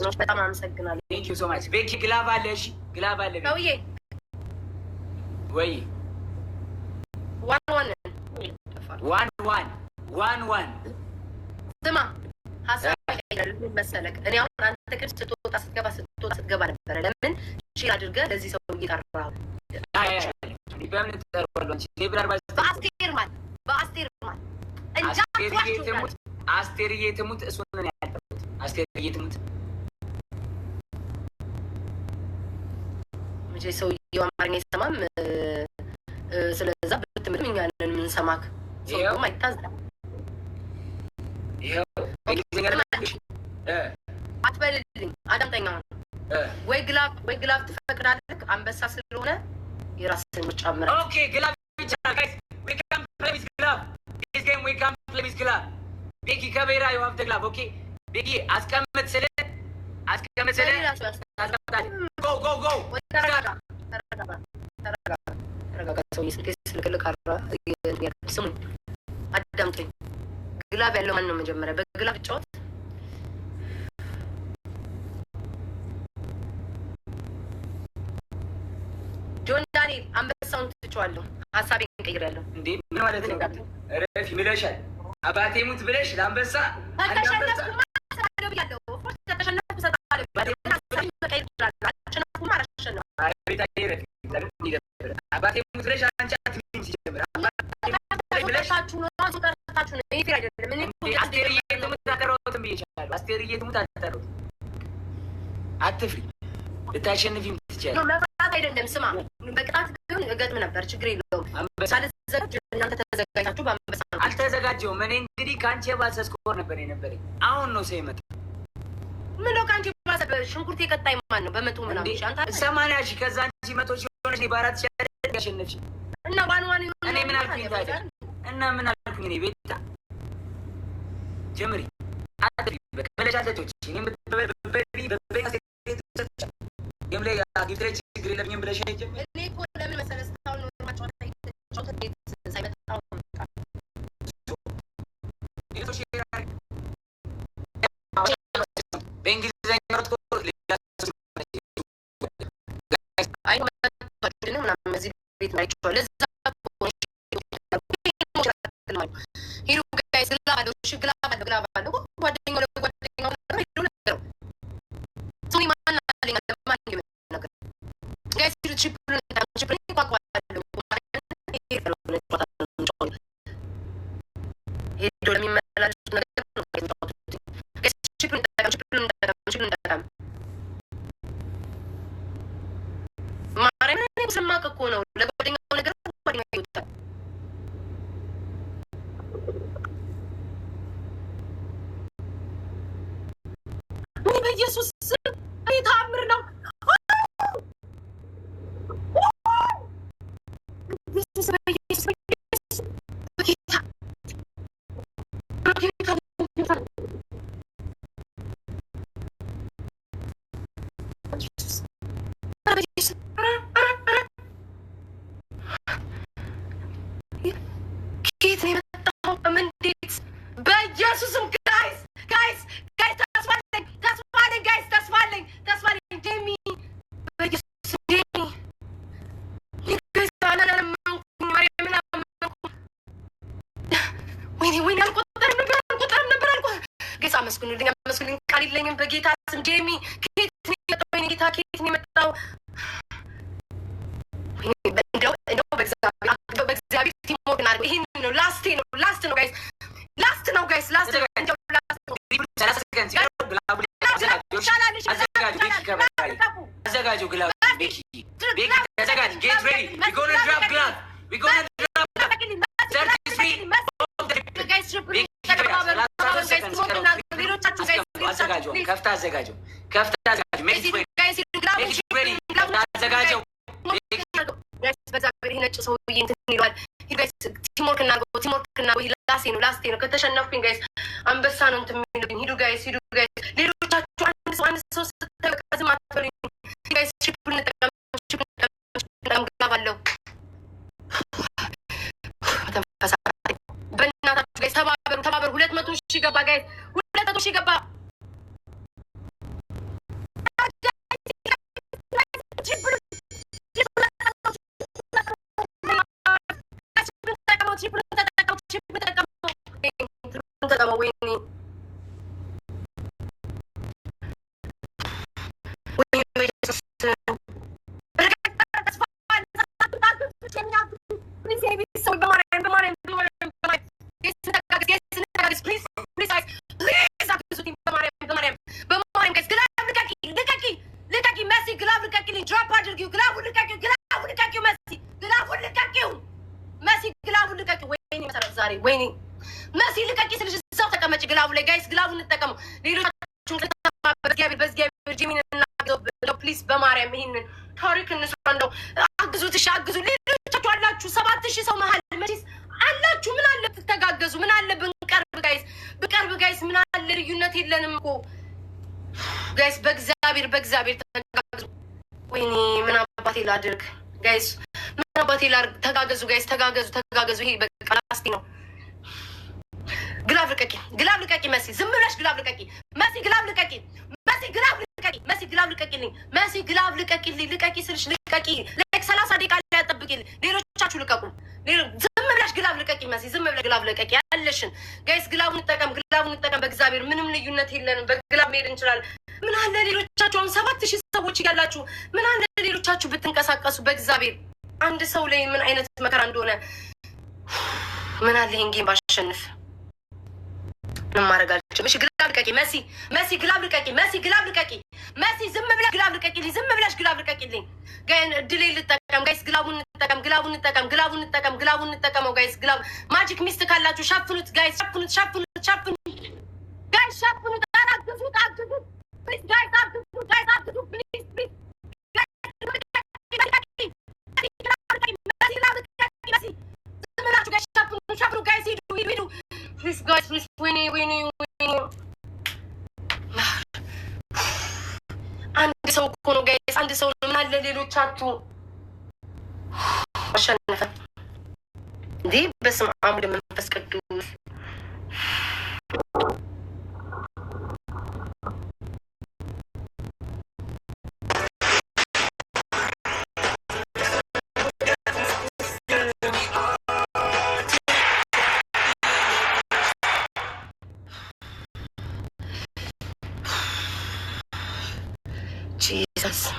ነው። በጣም አመሰግናለሁ። Thank you so much ቤኪ። Glove አለ። እሺ፣ glove አለ ቤኪ። ሰውዬ። ወይ። 1-1። 1-1, 1-1። ስማ፣ ሀሳብ ይቀይራል። ምን መሰለህ፣ እኔ አሁን አንተ ግን ስትወጣ ስትገባ ስትወጣ ስትገባ ነበረ። ለምን share አድርገህ ለዚህ ሰው እየጠራኸው? በምን ትጠራዋለህ አንቺ? Level 49። በአስቴር ማል፣ በአስቴር ማል። አስቴርዬ እንዳትዋሽ። ትሙት፣ አስቴርዬ ትሙት። እሱን ነው ያልጠሩት። አስቴርዬ ትሙት። መቼ ሰውዬው አማርኛ አይሰማም። ስለዛ ብትምልም እኛ ነን የምንሰማክ። ሰውዬውም አይታዘም። ይኸው በእንግሊዝኛ ልመልሽ እ አትበልልኝ፣ አዳምጠኛ። አሁን ወይ glove ወይ glove ትፈቅዳለህ? አንበሳ ስለሆነ የራስን ምርጫ ምረጥ። Okay, glove ይቻላል። Guys, we can play with glove. This game we can play with glove. ቤኪ ከቤራ፣ you have the glove, okay? ቤኪ፣ አስቀምጥ ስልህ፣ አስቀምጥ ስልህ ታስቀምጣለህ። Go, go, go. ወይ ተረጋጋ፣ ተረጋጋ፣ ተረጋጋ፣ ተረጋጋ። ሰውዬ ስልኬ ስልክልክ ስሙኝ፣ አዳምጡኝ። Glove ያለው ማን ነው? መጀመሪያ በ glove ጫወት። ጆን ዳንኤል፣ አንበሳውን ትቼዋለሁ። ሀሳቤን ቀይሬያለሁ። እንዴ፣ ምን ማለት ነው? ረፊ ምለሻል። አባቴ ሙት ብለሽ ለአንበሳ አንድ አንበሳ። ከተሸነፍኩማ እሰጣለሁ ብያለሁ። Of course ከተሸነፍኩ እሰጣለሁ ብያለሁ። ግን ሀሳቤን መቀየር እችላለሁ። አልተሸነፍኩም፣ አላሸነፍኩም። ኧረ ቤታዬ ረፊ፣ ለምን ይደብራል? አባቴ ሙት ብለሽ አንቺ አትሚም ሲጀምር። አባቴ ሙት ብለሽ ጠርታችሁ ነው፣ ሰው ጠርታችሁ ነው። ይሄ fair አይደለም። እኔ እኮ አስቴርዬ ትሙት አልጠራሁትም ብዬሻለሁ። አስቴርዬ ትሙት አልጠራሁትም። አትፍሪ፣ ልታሸንፊም ትችያለሽ። መፍራት አይደለም። ስማ፣ በቅጣት ቢሆን እገጥም ነበር፣ ችግር የለውም። አንበሳ ሳልዘጋጅ እናንተ ተዘጋጅታችሁ በአንበሳ ነው። አልተዘጋጀውም። እኔ እንግዲህ ከአንቺ የባሰ score ነበር የነበረኝ። አሁን ነው ሰው የመጣ። ምን ነው ከአንቺ ባሰ? ሽንኩርት የቀጣይ ማን ነው? በ100 ምናምን ሺህ አንተ አይደል? 80,000፣ ከዛ አንቺ 100,000 ሆነሽ እኔ በ4,000 አይደል ያሸነፍሽ? እና 1-1 የሆነ እኔ ምን አልኩኝ ታዲያ? እና ምን አልኩኝ እኔ? ቤታ ጀምሪ፣ አትፍሪ። በቃ ብለሽ አልተጫወትሽ። እኔም ብትበይ ብትበይ game ላይ gift ላይ ችግር የለብኝም ብለሽ አይጀምር። እኔ እኮ ለምን መሰለህ እስካሁን normal ጨዋታ እየተጫወተ ቤት ሳይመጣ አሁን መጣ። በእንግሊዝኛ እኮ ሌላ ሰው አይ መጥቷል ነው ምናምን እዚህ ቤት ነው አይቼዋለሁ። ለዛ እኮ ነው። ሂዱ guys፣ glove አለው። እሺ፣ glove አለው፣ glove አለው። ጓደኛው ለጓደኛው ሄዶ ነገረው። ሰው ማን አለኝ ለማን ነገር guys ሂዱ፣ triple triple ቋቋ አለው። ሄዶ ለሚመላለሱት ነገር ነው የሚጫወቱት። Guys, triple እንጠቀም፣ triple እንጠቀም፣ triple እንጠቀም። ማርያምን እኔ ስለማውቅ እኮ ነው። ለጓደኛው ነገር ጓደኛው ይወጣል። ወይ በኢየሱስ ስም፣ ይሄ ተአምር ነው። በኢየሱስ፣ በኢየሱስ፣ በኢየሱስ፣ በጌታ፣ በጌታ፣ በጌታ፣ በኢየሱስ፣ ኧረ በኢየሱስ፣ ኧረ ኧረ ኧረ፣ ከየት ነው የመጣው? እንዴት? በኢየሱስም guys, guys, guys፣ ተስፋ አለኝ፣ ተስፋ አለኝ guys፣ ተስፋ አለኝ፣ ተስፋ አለኝ። ዴሚ፣ በኢየሱስ ዴሚ፣ guys፣ አላመንኩም፣ ማርያምን አላመንኩም። ወይኔ ወይኔ፣ አልቆጠርም ነበር፣ አልቆጠርም ነበር፣ አልቆ guys፣ አመስግኑልኝ፣ አመስግኑልኝ። ቃል የለኝም። በጌታ ስም ዴሚ፣ ከየት ነው የመጣው? ወይኔ ጌታ፣ ከየት ነው የመጣው? ወይኔ፣ እንደው እንደው በእግዚአብሔር፣ በእግዚአብሔር teamwork እናድርገው። ይሄን ነው፣ last ነው፣ last ነው guys፣ last ነው guys፣ last ነው፣ እንደው last ነው። 30 ሰከንድ ሲቀረው glove ኡ ይቻላል። እሺ። አዘጋጁ። ቤኪ ከበራ አዘጋጁ glove። ቤኪ፣ ቤኪ ተዘጋጅ። Get ready, we gonna drop glove, we gonna drop 33. Guys, triple ተባበሩ፣ ተባበሩ guys፣ teamwork እናድርገው። ሌሎቻችሁ guys፣ አዘጋጁ። ሌሎቻችሁ ከፍታ አዘጋጁ፣ ከፍታ አዘጋጁ። Make it ready, guys፣ glove። Make it ready። ከፍታ አዘጋጀው። Guys፣ በእግዚአብሔር ይሄ ነጭ ሰውዬ እንትን ይለዋል። ሂዱ guys፣ teamwork እናድርገው፣ teamwork እናድርገው። ይሄ last ነው፣ last ነው። ከተሸነፍኩኝ guys አንበሳ ነው እንትን የሚልብኝ። ሂዱ guys፣ ሂዱ guys። ሌሎቻችሁ አንድ ሰው አንድ ሰው ስታዩ በቃ ዝም አትበሉኝ። Guys, triple እንጠቀም፣ triple እንጠቀም፣ እንጠቀም። Glove አለው። መተንፈስ አቃተኝ። በእናታችሁ guys ተባበሩ፣ ተባበሩ። 200,000 ገባ guys፣ 200,000 ገባ። ተጠቀመው፣ triple ኡን ተጠቀመው፣ triple ኡን ተጠቀመው፣ triple ኡን ተጠቀመው። ወይኔ ወይኔ፣ በኢየሱስ ተስፋ። Please, ሰው በማርያም፣ በማርያም፣ በማርያም፣ በማርያም guys እንተጋገዝ፣ please, please guys, please አግዙኝ። በማርያም፣ በማርያም፣ በማርያም guys። Glove ልቀቂ፣ ልቀቂ፣ ልቀቂ መሲ፣ glove ልቀቂልኝ። Drop አድርጊው፣ glove ኡን ልቀቂው፣ glove ኡን ልቀቂው መሲ፣ glove ኡን ልቀቂው መሲ፣ glove ኡን ልቀቂው። ወይኔ መሰረት ዛሬ፣ ወይኔ መሲ፣ ልቀቂ ስልሽ እዛው ተቀመጭ glove ኡ ላይ። Guys, glove ኡን እንጠቀመው። ሌሎቻችሁን በእግዚአብሔር፣ በእግዚአብሔር ጂሚን እናግዘው please። በማርያም ይሄንን ታሪክ እንስራ። እንደው አግዙት፣ እሺ አግዙ። ሌሎቻችሁ አላችሁ፣ 7,000 ሰው መሀል መቼስ አላችሁ። ምን አለ ብትተጋገዙ? ምን አለ ብንቀርብ guys? ብቀርብ guys፣ ምን አለ? ልዩነት የለንም እኮ guys። በእግዚአብሔር፣ በእግዚአብሔር ተጋገዙ። ወይኔ ምን አባቴ ላድርግ guys? ምን አባቴ ላድርግ? ተጋገዙ guys፣ ተጋገዙ፣ ተጋገዙ። ይሄ በቃ last ነው። Glove ልቀቂ፣ glove ልቀቂ መሲ፣ ዝም ብለሽ glove ልቀቂ መሲ፣ glove ልቀቂ መሲ፣ glove ልቀቂ መሲ፣ glove ልቀቂልኝ መሲ፣ glove ልቀቂልኝ። ልቀቂ ስልሽ ልቀቂ። Like 30 ደቂቃ ላይ ያጠብቂልኝ። ሌሎቻችሁ ልቀቁ። ዝም ብለሽ glove ልቀቂ መሲ፣ ዝም ብለሽ glove ልቀቂ ያለሽን። Guys, glove ኡን እንጠቀም፣ glove ኡን እንጠቀም። በእግዚአብሔር ምንም ልዩነት የለንም። በ glove መሄድ እንችላለን። ምን አለ ሌሎቻችሁ አሁን 7,000 ሰዎች እያላችሁ ምን አለ ሌሎቻችሁ ብትንቀሳቀሱ? በእግዚአብሔር አንድ ሰው ላይ ምን አይነት መከራ እንደሆነ። ምን አለ ይሄን game ባሸንፍ። ምንም ማድረግ አልችልም። እሺ glove ልቀቂ መሲ፣ መሲ glove ልቀቂ፣ መሲ glove ልቀቂ፣ መሲ ዝም ብለሽ glove ልቀቂልኝ፣ ዝም ብለሽ glove ልቀቂልኝ። ግን እድሌ ልጠቀም guys፣ glove ኡን እንጠቀም፣ glove ኡን እንጠቀም፣ glove ኡን እንጠቀም፣ glove ኡን እንጠቀመው guys። Glove magic mist ካላችሁ ሸፍኑት guys፣ ሸፍኑት፣ ሸፍኑት፣ ሸፍኑት guys፣ ሸፍኑት። ኧረ አግዙት፣ አግዙት please guys፣ አግዙት guys፣ አግዙት please, please። ዝም ብላችሁ guys ሸፍኑ፣ ሸፍኑ guys፣ ሂዱ፣ ሂዱ፣ ሂዱ please guys, please። ወይኔ፣ ወይኔ፣ ወይኔ፣ አንድ ሰው እኮ ነው guys፣ አንድ ሰው ነው። ምን አለ ሌሎቻችሁ። አሸነፈ እንዴ! በስመ አብ ወወልድ ወመንፈስ ቅዱስ። Jesus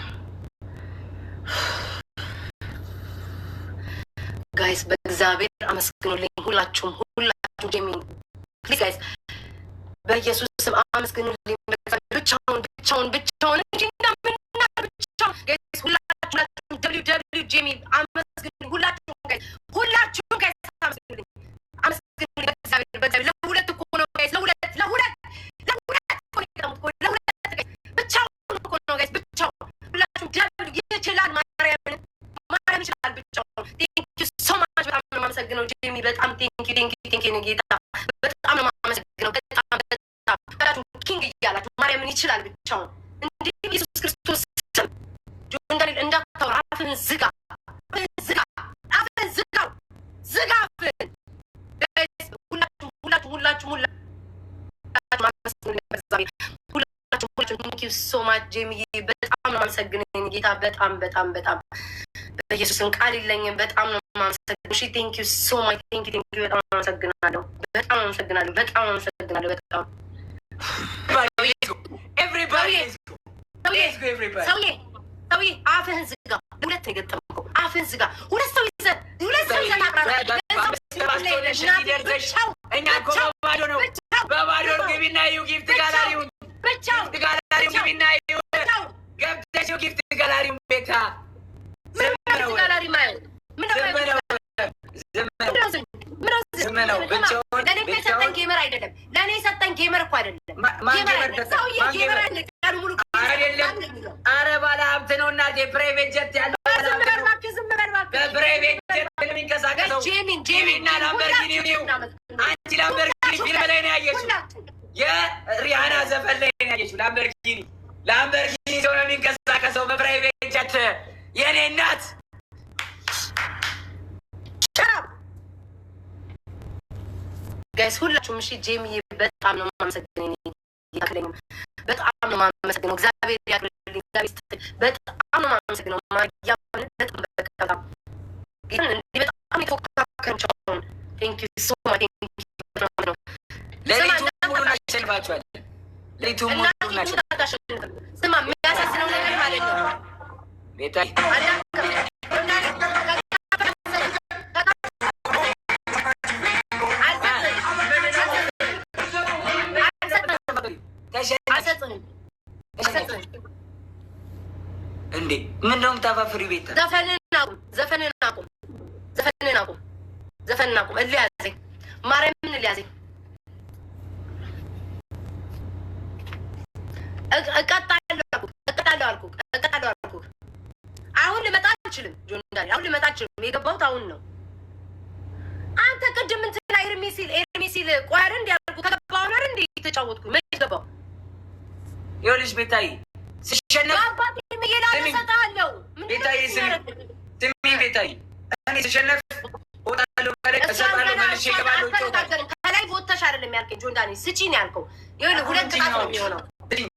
guys፣ በእግዚአብሔር አመስግኑልኝ። ሁላችሁም፣ ሁላችሁም ጄሚ please guys፣ በኢየሱስ ስም አመስግኑልኝ። በእግዚአብሔር ብቻውን፣ ብቻውን፣ ብቻውን እንጂ እንደምና ብቻውን guys፣ ሁላችሁም፣ ሁላችሁም W W ጄሚ አመስግኑልኝ። ሁላችሁም guys፣ ሁላችሁም guys አመስግኑልኝ፣ አመስግኑልኝ። በእግዚአብሔር፣ በእግዚአብሔር ለሁለት እኮ ነው guys፣ ለሁለት፣ ለሁለት፣ ለሁለት እኮ ነው የገጠሙት እኮ ለሁለት guys። ብቻውን እኮ ነው guys፣ ብቻውን። ሁላችሁም W ይችላል፣ ማርያምን፣ ማርያም ይችላል ብቻውን። Thank you so much። በጣም ነው የማመሰግነው ጄሚ፣ በጣም thank you, thank you, thank you ጌታ፣ በጣም ነው የማመሰግነው። በጣም በጣም ሁላችሁም king እያላችሁ ማርያምን ይችላል ብቻውን። እንዴ ኢየሱስ ክርስቶስ ስም ጆን ዳንኤል እንዳታወራ፣ አፍህን ዝጋ፣ አፍህን ዝጋ፣ አፍህን ዝጋው፣ ዝጋ አፍህን። Guys ሁላችሁም፣ ሁላችሁም፣ ሁላችሁም፣ ሁላችሁም አመስግኑልኝ በእግዚአብሔር። ሁላችሁም፣ ሁላችሁም thank you so much ጄሚዬ፣ በጣም ነው የማመሰግነው የኔ ጌታ። በጣም በጣም በጣም በኢየሱስም ቃል የለኝም። በጣም ነው የማመሰግነው። እሺ thank you so much, thank you, thank you። በጣም አመሰግናለሁ። በጣም አመሰግናለሁ። በጣም አመሰግናለሁ። በጣም Everybody, let's go. Let's go, everybody. ሰውዬ፣ ሰውዬ አፍህን ዝጋ። ሁለት ነው የገጠምከው። አፍህን ዝጋ። ሁለት ሰው ይዘህ፣ ሁለት ሰው ይዘህ ታቅራራለህ። እኛ እኮ በባዶ ነው፣ በባዶ ነው። ግቢና እዩ gift gallery ውን፣ ብቻው gift gallery ውን ግቢና እዩ። ገብተሽ gift gallery ውን ቤታ። ምን ነው ጋላሪ ማየው? ምን ነው? ዝም ነው፣ ዝም ነው፣ ዝም ነው። ብቻውን ለእኔ እኮ የሰጠኝ gamer አይደለም። ለእኔ የሰጠኝ gamer እኮ አይደለም። ማን gamer gamer አይደለም። ሰጠ? ሰውዬ ማን gamer gamer? አይደለም። ቀኑ ሙሉ አይደለም። አረ ባለ ሀብት ነው እናቴ። Private jet ያለው ባለ ዝም ሀብት በል ነው። እባክህ፣ ዝም በል እባክህ። በ private jet ነው የሚንቀሳቀሰው። ጄሚን፣ ጄሚን እና ላምበርጊኒ ነው። አንቺ ላምበርጊኒ ፊልም ላይ ነው ያየሽው። ሁላችሁ የሪሃና ዘፈን ላይ ነው ያየሽው። ላምበርጊኒ፣ ላምበርጊኒ ሰው ነው የሚንቀሳቀሰው በ private jet የኔ እናት። Shut up guys ሁላችሁም። እሺ ጄሚዬ በጣም ነው የማመሰግነው። ያክለኝም በጣም ነው የማመሰግነው። እግዚአብሔር ያክብርልኝ። እግዚአብሔር ይስጥልኝ። በጣም ነው የማመሰግነው። ማርያምን በጣም በቃ በጣም ግን እንዲህ በጣም የተፎካከሩ ብቻውን Thank you so much. ነው። ሌሊቱ ሙሉ እናሸንፋቸዋለን። ሌሊቱ ሙሉ እናሸንፋቸዋለን። ስማ፣ የሚያሳዝነው ነገር ማለት ነው ቤታ። አልሰጥህም። እንዴ፣ ምንድን ነው የምታፋፍሪው? ቤታ። ዘፈንን አቁም፣ ዘፈንን አቁም፣ ዘፈንን አቁም፣ ዘፈንን አቁም። እልህ ያዘኝ፣ ማርያምን እልህ ያዘኝ። እቀጣለሁ አልኩህ፣ እቀጣለሁ አልኩህ፣ እቀጣለሁ አልኩህ። አሁን ልመጣ አልችልም ጆን ዳንኤል፣ አሁን ልመጣ አልችልም። የገባሁት አሁን ነው። አንተ ቅድም እንትና ኤርሚ ሲል፣ ኤርሚ ሲል ቆይ አይደል እንዲ ያልኩህ፣ ከገባሁ አሁን አይደል እንዲ የተጫወትኩኝ? መች ገባሁ? ይኸውልሽ ቤታዬ፣ ስሸነፍ በአባቴ እየላለ እሰጥሃለሁ። ምንድን ነው ቤታዬ፣ ስሚ። የሚያደርግህ? ስሚ ቤታዬ፣ እኔ ስሸነፍ እወጣለሁ፣ ከላይ እሰጣለሁ፣ መልሼ እገባለሁ፣ እጫወታለሁ። አልተነጋገርም። ከላይ ወጥተሽ አይደለም ያልከኝ ጆን ዳንኤል፣ ስጪ ነው ያልከው። ይኸውልህ ሁለት ቅጣት ነው የሚሆነው።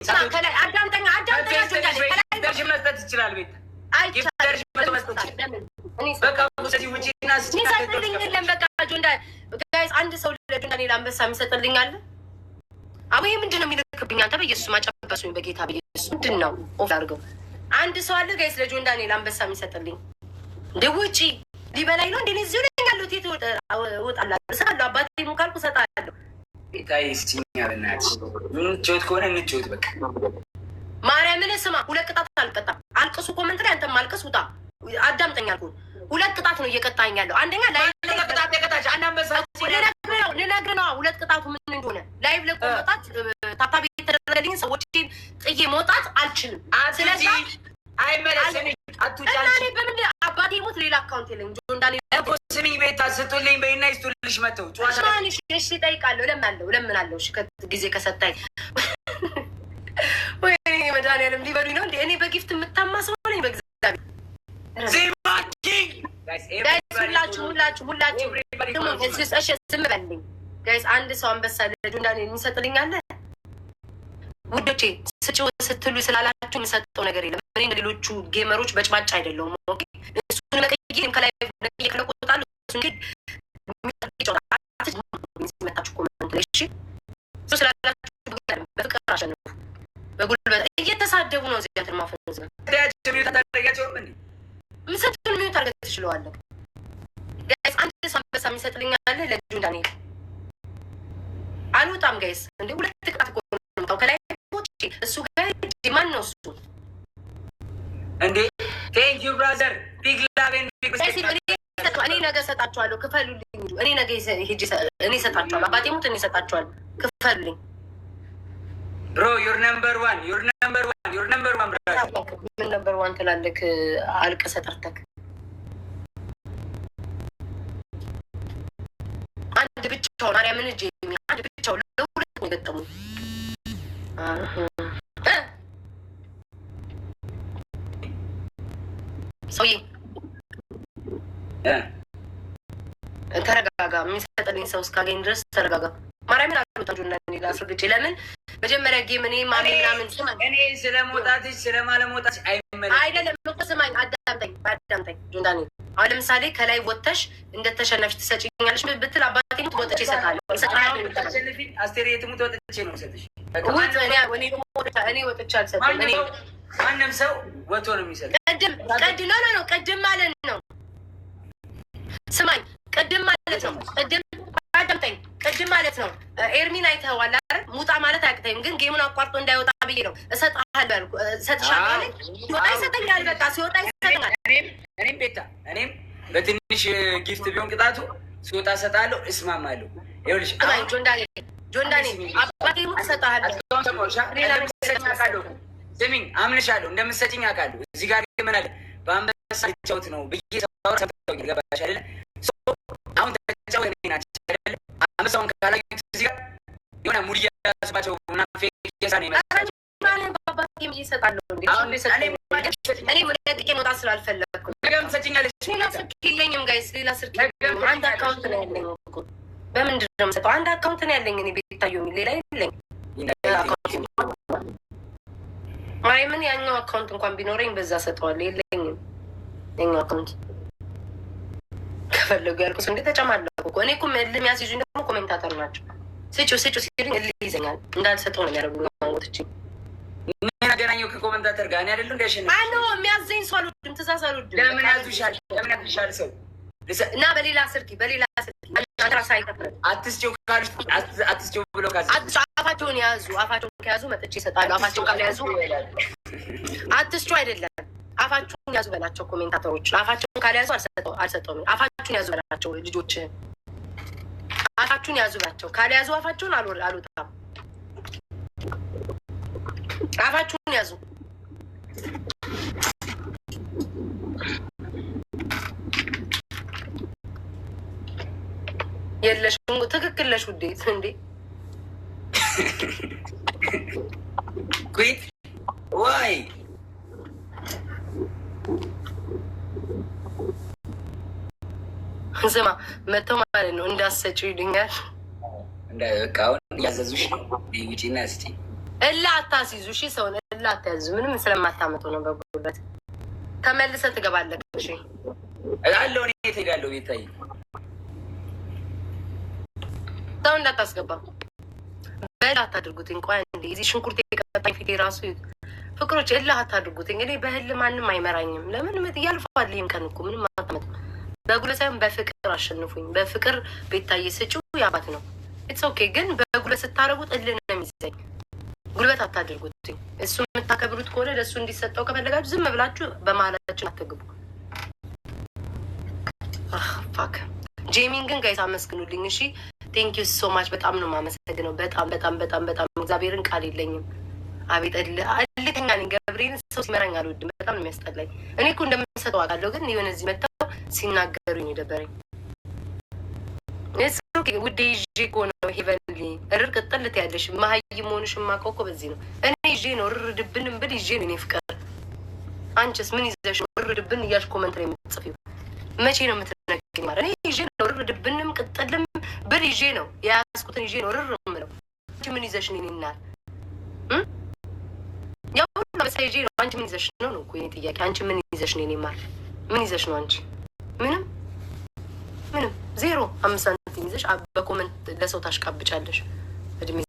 ስማ፣ ከላይ አዳምጠኛ፣ አዳምጠኛ ጆን ዳንኤል፣ ከላይ ደርሽ መስጠት ይችላል ቤታ። አይቻልም። መቶ መስጠት ይችላል። ለምን? እኔ በቃ ውሰጂ፣ ውጪና ስጪ። የሚሰጥልኝ የለም። በቃ ጆን ዳንኤል፣ guys፣ አንድ ሰው ለጆን ዳንኤል አንበሳ የሚሰጥልኝ አለ? አቡ፣ ይሄ ምንድን ነው የሚልክብኝ? አንተ በኢየሱስ ማጨበሱኝ፣ በጌታ በኢየሱስ ምንድን ነው? Off አድርገው። አንድ ሰው አለ guys ለጆን ዳንኤል አንበሳ የሚሰጥልኝ? እንደ ውጪ ሊበላኝ ነው እንደ እኔ እዚሁ ነኝ ያለሁት። የት እወጣለሁ? እሰጣለሁ። አባቴ ሙ ካልኩ እሰጣለሁ። ቤታዬ፣ ስጪኝ በእናትሽ። እንጫወት ከሆነ እንጫወት በቃ። ማርያምን ስማ፣ ሁለት ቅጣት አልቀጣም። አልቅሱ comment ላይ፣ አንተም አልቅስ፣ ውጣ። አዳምጠኝ አልኩህ። ሁለት ቅጣት ነው እየቀጣኝ ያለው። አንደኛ ላይ ቅጣት የቀጣች አንድ አንበሳ። ልነግርህ ነው፣ ልነግርህ ነው። ሁለት ቅጣቱ ምን እንደሆነ፣ live ለቆ መውጣት፣ tap tap የተደረገልኝ ሰዎችን ጥዬ መውጣት አልችልም። ስለዛ አይመለስም። አትውጪ። እና አንቺ እኔ በምን አባቴ ሞት ሌላ account የለኝም። ጆን ዳንኤል። እኮ ስሚኝ ቤታ፣ ስጡልኝ በይና ይስጡልሽ መተው ጨዋታ። ማን? እሺ፣ እሺ፣ እጠይቃለሁ፣ እለምናለሁ፣ እለምናለሁ። እሺ ጊዜ ከሰጠኝ። ወይኔ መድኃኒዓለም፣ ሊበሉኝ ነው እንዴ? እኔ በ gift የምታማ ሰው ነኝ። በእግዚአብሔር። ዜማ ኪንግ። Guys፣ ሁላችሁ፣ ሁላችሁ፣ ሁላችሁ ስሙ። እሺ ዝም በልኝ guys። አንድ ሰው አንበሳ ለጆን ዳንኤል የሚሰጥልኝ አለ? ውዶቼ፣ ስጭው ስትሉ ስላላችሁ የምሰጠው ነገር የለም። እኔ እንደ ሌሎቹ gamer ኦች በጭባጭ አይደለሁም። Okay፣ እሱን መቀየም ከላይ ከለቆጣሉ እሱን ግን መታችሁ comment ላይ እሺ፣ እሱ ስላላችሁ በፍቅር አሸንፉ። በጉልበት እየተሳደቡ ነው። እዚህ እንትን ማፈንዝ ነው። ምሰጡን mute አድርገህ ትችለዋለህ። Guys፣ አንድ ሰው አንበሳ የሚሰጥልኝ አለ ለጆን ዳንኤል? አልወጣም guys። እንደ ሁለት ቅጣት እኮ ነው የምወጣው። ከላይ ወጥቼ እሱ ጋር ሄጄ ማን ነው እሱ? እንዴ፣ thank you brother፣ big love and big Guys፣ እኔ ነገ እሰጣቸዋለሁ። ክፈሉልኝ። እኔ ነገ ሄጄ እኔ እሰጣቸዋለሁ። አባቴ ሙት እኔ እሰጣቸዋለሁ። ክፈሉልኝ። Bro, you're number one, you're number one, you're number one, brother. ምን number one ትላለህ? አልቅሰህ ጠርተህ አንድ ብቻውን ማርያምን እጅ አንድ ብቻውን ለሁለት ነው የገጠሙኝ። እ ሰውዬ፣ ተረጋጋ። የሚሰጥልኝ ሰው እስካገኝ ድረስ ተረጋጋ። ማርያምን አልወጣም። ጆና አስረግጬ ለምን መጀመሪያ game እኔ ማሚ ምናምን ስማኝ፣ እኔ ስለመውጣትሽ ስለማለመውጣትሽ አይመለከትም። አይደለም እኮ ስማኝ፣ አዳምጠኝ፣ አዳምጠኝ ጆን ዳንኤል። አሁን ለምሳሌ ከላይ ወጥተሽ እንደተሸነፍሽ ትሰጪኛለሽ ብትል አባቴ ሙት ወጥቼ እሰጥሃለሁ፣ እሰጥሃለሁ። አሸንፊ፣ አስቴር የትሙት ወጥቼ ነው የምሰጥሽ። ውጥ፣ እኔ ወጥቼ አልሰጥም። እኔ ማንም ሰው ወጥቶ ነው የሚሰጥ። ቅድም ቅድም no, no, no፣ ቅድም ማለት ነው። ስማኝ፣ ቅድም ማለት ነው። ቅድም አዳምጠኝ። ቅድም ማለት ነው። ኤርሚን አይተኸዋል አይደል? ሙጣ ማለት አያቅተኝም፣ ግን game ኡን አቋርጦ እንዳይወጣ ብዬ ነው እሰጥሃለሁ ያልኩህ። እሰጥሻለሁ አለኝ። ሲወጣ ይሰጠኛል። በቃ ሲወጣ ይሰጠኛል። እኔም ቤታ፣ እኔም በትንሽ gift ቢሆን ቅጣቱ ሲወጣ እሰጥሃለሁ፣ እስማማለሁ። ይኸውልሽ ስማኝ ጆን ዳንኤል፣ ጆን ዳንኤል፣ አባቴ ሙት እሰጥሃለሁ። ስሚኝ፣ አምንሻለሁ፣ እንደምትሰጪኝ አውቃለሁ። እዚህ ጋር ግን ምን አለ፣ በአንበሳ ልጫወት ነው ብዬ ሳወራ ሰምተውኛል። ገባሽ አይደለ? አሁን ተጫወት እኔን አንቺ አይደለ? አንበሳውን ካላዩት እዚህ ጋር የሆነ mood እያያዙባቸው ምናምን fake እየሰራ ነው የመሰላቸው። ማንን በአባቴ ብዬ እሰጣለሁ እንዴ? አሁን እኔ ለቅቄ መውጣት ስላልፈለግኩ ነገም ትሰጪኛለሽ። ሌላ ስልክ የለኝም guys፣ ሌላ ስልክ የለኝም። አንድ account ነው ያለኝ እኮ። በምንድን ነው የምሰጠው? አንድ account ነው ያለኝ እኔ ቤታዮ የሚል፣ ሌላ የለኝም። Account ማርያምን ያኛው account እንኳን ቢኖረኝ በዛ ሰጠዋለሁ። የለኝም ያኛው account። ከፈለጉ ያልኩት እንዴ ተጨማለቁ እኮ። እኔ እኮ እልህ የሚያስይዙኝ ደግሞ commentator ናቸው። ስጪው ስጪው ሲሉኝ እልህ ይዘኛል። እንዳልሰጠው ነው የሚያደርጉ ማንጎቶች። ምን አገናኘው ከ commentator ጋር? እኔ አይደለሁ እንዲያሸንፍ አኖ የሚያዘኝ ሰው አልወድም፣ ትእዛዝ አልወድም። ለምን ያዙሻል? ለምን ያዙሻል? ሰው እና በሌላ ስልክ፣ በሌላ ስልክ አንተ ራስህ አይከፍልም። አትስጪው ካልሽ፣ አትስጪው ብሎ ካዘ አፋቸውን የያዙ፣ አፋቸውን ከያዙ መጥቼ ይሰጣሉ። አፋቸውን ካልያዙ አትስጩ አይደለም፣ አፋችሁን ያዙ በላቸው። Commentator ኦች አፋቸውን ካልያዙ አልሰጠውም። አፋችሁን ያዙ በላቸው። ልጆች አፋችሁን ያዙ በላቸው። ካልያዙ አፋቸውን አልወጣም። አፋችሁን ያዙ። የለሽም፣ ትክክል ነሽ ውዴ። እንዴ Quit why? ስማ፣ መተው ማለት ነው እንዳሰጪው ይሉኛል። በቃ አሁን እያዘዙሽ ነው። ውጪና ስጪ። እልህ አታስይዙ። እሺ ሰውን እልህ አታያዙ። ምንም ስለማታመጡ ነው። በጉልበት ተመልሰህ ትገባለህ። እሺ። አለው፣ እኔ እሄዳለሁ። ቤታይ። ሰው እንዳታስገባ፣ በእልህ አታድርጉትኝ። ቆይ አንዴ፣ እዚህ ሽንኩርት የቀጣኝ ፊቴ ራሱ። ፍቅሮች፣ እልህ አታድርጉትኝ። እኔ በእልህ ማንም አይመራኝም። ለምን ያልፋል። ይህም ቀን እኮ ምንም አታመጡም። በጉልበት ሳይሆን በፍቅር አሸንፉኝ። በፍቅር ቤታዬ ስጪው ያባት ነው። It's okay። ግን በጉልበት ስታደርጉት እልህ ነው የሚይዘኝ። ጉልበት አታድርጉትኝ። እሱ የምታከብሩት ከሆነ፣ ለእሱ እንዲሰጠው ከፈለጋችሁ ዝም ብላችሁ በመሀላችን አትግቡ። Fuck ጄሚን ግን guys አመስግኑልኝ። እሺ፣ thank you so much። በጣም ነው የማመሰግነው። በጣም በጣም በጣም በጣም፣ እግዚአብሔርን ቃል የለኝም። አቤት እልከኛ ነኝ። ገብርኤልን ሰው ሲመራኝ አልወድም። በጣም ነው የሚያስጠላኝ። እኔ እኮ እንደምሰጠው አውቃለሁ፣ ግን የሆነ እዚህ መጥተው ሲናገሩኝ የደበረኝ። ውዴ ይዤ እኮ ነው ሄቨንሊ እርር ቅጥል ትያለሽ። መሀይም መሆንሽ የማውቀው እኮ በዚህ ነው። እኔ ይዤ ነው እርር ድብንም ብል ይዤ ነው እኔ ፍቅር። አንቺስ ምን ይዘሽ ነው እርር ድብን እያልሽ comment ላይ የምትጽፊው? መቼ ነው የምትነግሪኝ? ማለት እኔ ይዤ ነው እርር ድብንም ቅጥልም ብል፣ ይዤ ነው፣ የያዝኩትን ይዤ ነው እርር የምለው። አንቺ ምን ይዘሽ ነው? እኔ እናት ያው ሁሉ አንበሳ ይዤ ነው። አንቺ ምን ይዘሽ ነው ነው እኮ የእኔ ጥያቄ። አንቺ ምን ይዘሽ ነው? የእኔ ማር ምን ይዘሽ ነው አንቺ? ምንም ምንም፣ ዜሮ፣ 5 ሳንቲም ይዘሽ በ comment ለሰው ታሽቃብጫለሽ። እድሜ